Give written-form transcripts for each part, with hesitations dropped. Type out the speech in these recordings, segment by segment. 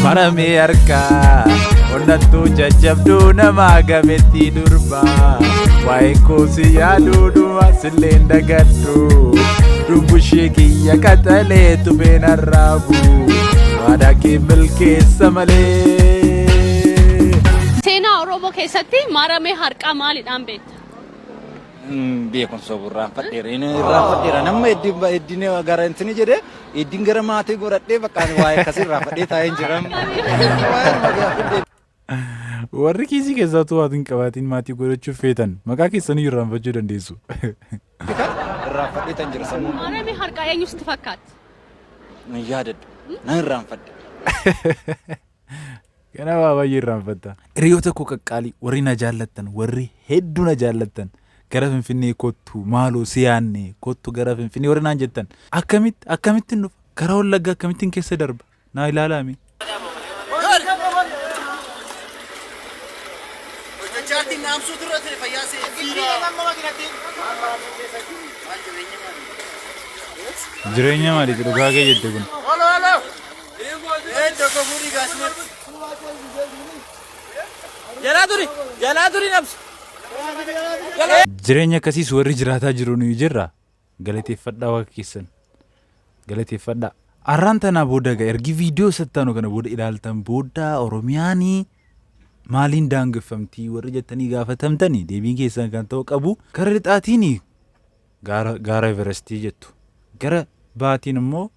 Maramee harkaa onnattuu jajjabduu namaa gameettii durbaa waa'ee koo si yaaduu dhuma silleen dagadhu dumbushee kiyya qaxalee tubeen arraabu waadaa kee milkeessa malee. Seenaa Oromoo keessatti maaramee harqaa maalidhaan beekta? Beekun sobu irraanfadheera. Inni irraanfadheera. Nama heddiin heddiin gara intini jedhee heddiin gara maatii godhadhee bakka ani waa'ee akkasii irraanfadhee taa'ee hin jiran. Warri kiisii keessaa utuu maatii hin qabaatiin maatii godhachuuf feetan maqaa keessanii irraanfachuu dandeessu. Irraanfadhee tan jira sammuun. Maaramee harqaa eenyu sitti fakkaatti? Nan yaadadhu. Nan irraanfadhe. Kana waa baay'ee irraanfatta. Hiriyoota koo qaqqaalii warri na jaallattan warri hedduu na jaallattan gara Finfinnee kottu maaloo si yaanne kottu gara Finfinnee warri naan jettan akkamitti akkamittiin dhufa karaa Wallaggaa akkamittiin keessa darba naa ilaalaa mee. Jireenya maaliiti dhugaa kee jette kun. Jalaa turi, jalaa turi nabsu. Jireenya akkasiis warri jiraataa jiru nuyi jirra. Galateeffadhaa waaqa keessan. Galateeffadhaa. Arraan tanaa booda egaa ergi viidiyoo sattaanu kana booda ilaaltan booda Oromiyaanii maaliin daangeffamtii warri jettanii gaafatamtanii deebiin keessan kan ta'u qabu gara lixaatiin Gaara gaara Everestii jettu. Gara baatiin immoo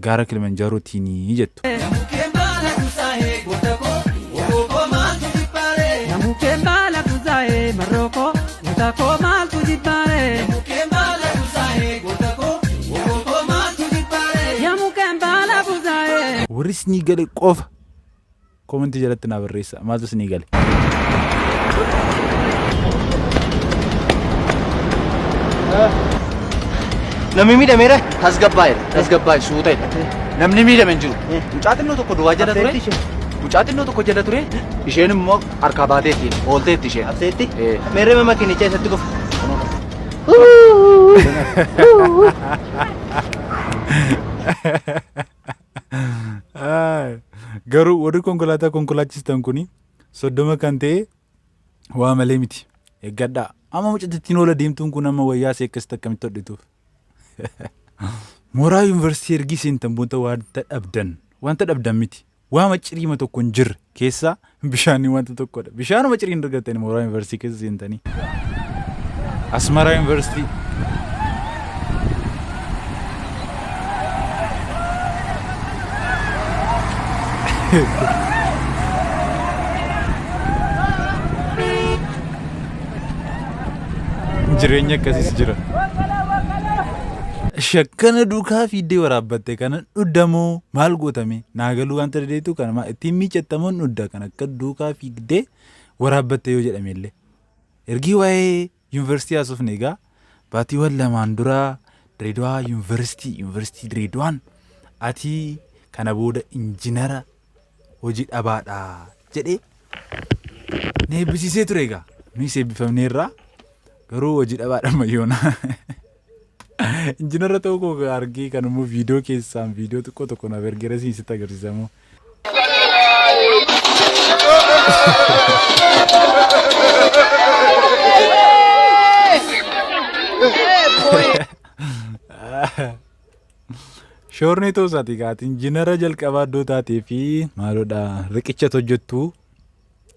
gaara Kilimanjaarootiini jettu. Namukeen baala kuzaa'ee marroo koo goota koo maaltu jibbaaree. Yamukeen baala kuzaa'ee. Warri isinii gale qofa Komentii jalatti naa barreessaa maaltu isinii gale. Namni miidhameera tasgabbaa'eera. Tasgabbaa'e suuta jedha. Namni miidhame hin jiru. Mucaa xinnoo tokko duwwaa jala ture. Mucaa xinnoo tokko jala ture. Isheen immoo harkaa baateetti oolteetti isheen. Hafteetti? Meerree makiinicha eessatti kufe? Garuu warri konkolaataa konkolaachistan kuni 30 kan ta'e waa malee miti. Eeggadhaa. Amma mucatittiin oola deemtuun kun amma wayyaa ishee akkasitti akkamitti hodhituuf. Mooraa yuunivarsiitii ergii seentan booda wanta dhabdan wanta dhabdan miti. Waama ciriima tokko hin jirre keessaa bishaanii wanta tokkodha. Bishaanuma ciriin argattani mooraa yuunivarsiitii keessa seentanii. Asmaraa yuunivarsiitii. Jireenya akkasiis jira. Shakkana duukaa fiiddee waraabbatte kana dhuddamoo maal gootame naa galuu wanta dadeetu kana maa ittiin miiccattamoo dhudda kan akka duukaa fiigdee waraabbatte yoo jedhame illee. Ergii waa'ee yuunivarsiitii haasofne egaa baatiiwwan lamaan dura Direedawaa yuunivarsiitii yuunivarsiitii Direedawaan ati kana booda injinara hojii dhabaadha jedhee na eebbisiisee ture egaa. Nuyis eebbifamneerra garuu hojii dhabaadha ammayyoona. Injinara ta'uu koo argee kan immoo viidiyoo keessaan viidiyoo xiqqoo tokko naaf ergeera siin sitti agarsiisamoo. Shoornii ta'uu isaati gaati injinara jalqabaa iddoo taatee fi maaloodha riqicha hojjettu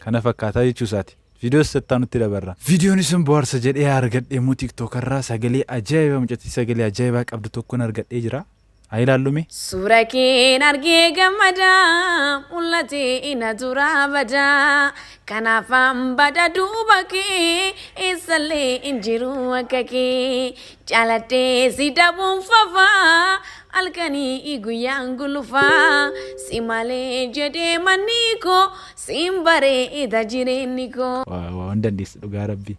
kana fakkaataa jechuu isaati. Viidiyoo sattaa nutti dabarra. Viidiyoon isin bohaarsa jedhee argadhe immoo tiktookarraa sagalee ajaa'ibaa mucattii sagalee ajaa'ibaa qabdu tokkoon argadhee jira. Haa ilaallu mee. Suura keen argee gammada mul'atee na duraa bada kanaafan bada duuba kee eessallee hin jiru akka kee jaaladhee si dhabuun fafa halkanii guyyaan gulufa si malee jedhee manni koo siin bareeda jireenyi koo. Waan dandeessu dhugaa rabbi.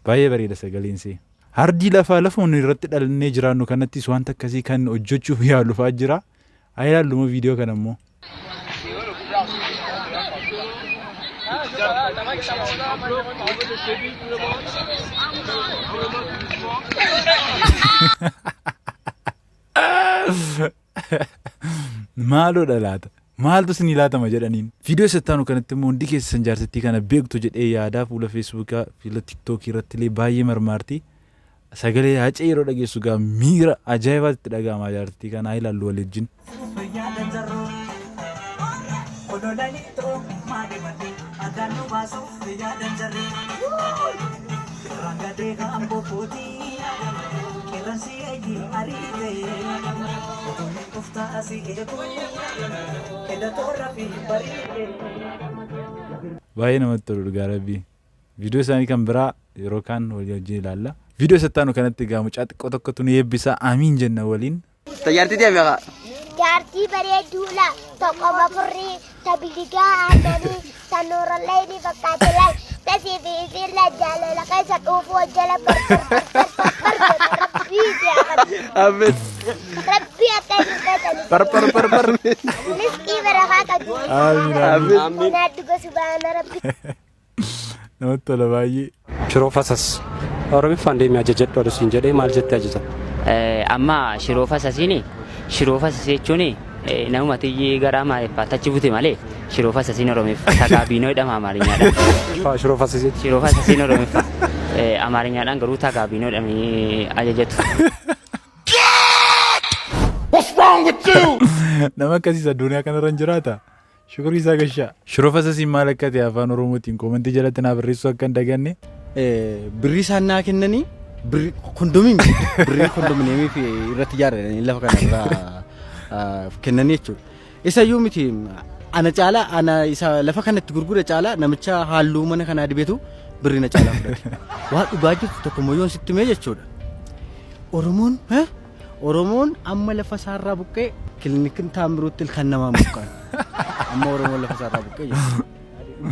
Baay'ee bareeda sagaleen see. Ardii lafaa lafuma nu irratti dhalannee jiraannu kanattis wanta akkasii kan hojjechuuf yaalu fa'aa jira. Haa ilaallu immoo viidiyoo kana immoo. Maaloodha laata? Maaltu isinii laatama jedhaniin. Viidiyoo isa itti aanu kanatti immoo hundi keessan jaarsittii kana beektu jedhee yaadaa fuula Feesbuukaa, fuula Tiktookii irratti illee baay'ee marmaarti. Sagalee Hacee yeroo dhageessu gaa miira ajaa'ibaatti itti dhaga'ama jaartittii kana haa ilaallu wal wajjin. Baay'ee namatti tolu dhugaa rabbii. Viidiyoo isaanii kan biraa yeroo kaan walii wajjin ilaalla. Viidiyoo isa itti aanu kanatti egaa mucaa xiqqoo tokkotu nu eebbisa. Amiin jenna waliin. Ta jaartii tee meeqa? Jaartii bareedduu la ta qoma furrii ta biligaa aannanii ta nuurallayni fakkaate laal ta sii fi isiin la jaalala keessa dhuufuu hojjala bar bar bar bar bar bar godha rabbii si haa kennu. Amiin. Rabbii akka isin feetanii Bar bar bar bar. Riskii barakaa qabdu. Amiin amiin. Amiin. Naaddu gosa rabbi. Namatti tola baay'ee. Shiroo fasas. Oromiffaan deemee ajajadhu adu siin jedhee maal jettee ajajatta? Amma shiroo fasasiin shiroo fasasii jechuun namuma tiyyi gara Amaariffaatti achi bute malee shiroo fasasiin Oromiffa tagaabiinoo jedhama Amaarinyaadhaan. Shiroo fasasii. Shiroo fasasiin Oromiffa Amaarinyaadhaan garuu tagaabiinoo jedhamee ajajatu. Nama akkasiis addunyaa kanarra hin jiraata. Shukurii isaa gashaa. Shiroo fasasiin maal akka ta'e afaan Oromootiin koomentii jalatti naa barreessuu akka hin daganne. Birrii isaan naa kennanii birrii kondomii miti birrii kondominiyeemii fi irratti ijaaranii lafa kana irraa kennanii jechuudha. Isa iyyuu miti ana caalaa ana isa lafa kanatti gurgure caalaa namicha halluu mana kanaa dibetu birrii na caalaa fudhate. Waa dhugaa jirtu tokko immoo yoon sitti himee jechuudha. Oromoon Oromoon amma lafa isaarraa buqqee kilinikin taamiruutti ilkaan namaa buqqaan. Amma Oromoon lafa isaarraa buqqee jechuudha.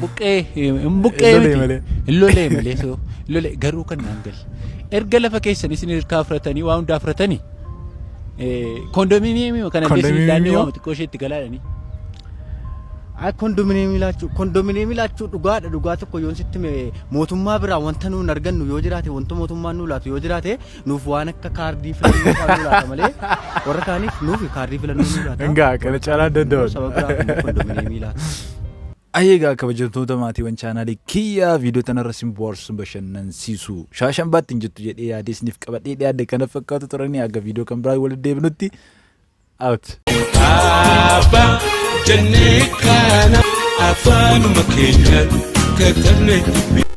Buqqee hin buqqee Hin lolee miti. malee. Hin lolee malee soo hin lolee garuu kan naan galle. Erga lafa keessan isin hirkaa fudhatanii waa hundaa fudhatanii kondominiyeemii kana illee isin ilaallee waama xiqqoo ishee itti galaadhanii. Ay kondominiyeemii laachuu kondominiyeemii laachuu dhugaadha dhugaa tokko yoon sitti hime mootummaa biraa wanta nuun argannu yoo jiraate wanta mootummaan nuu laatu yoo jiraate nuuf waan akka kaardii filannoo fa'aa nuu laata malee warra kaaniif nuuf kaardii filannoo nuu laata. Engaa kana caalaa hin danda'an. Saba biraaf immoo kondominiyeemii laata. Ayyee egaa kabajamtoota maatiiwwan chaanaalii kiyyaa viidiyoo tanarra sin bohaarsu bashannansiisu shaashan baatti hin jettu jedhee yaadee isiniif qabadhee dhiyaadhe kana fakkaatu turanii aga viidiyoo kan biraa walitti deebinutti out. Abbaa jennee kana afaanuma keenyaan katabne dubbi.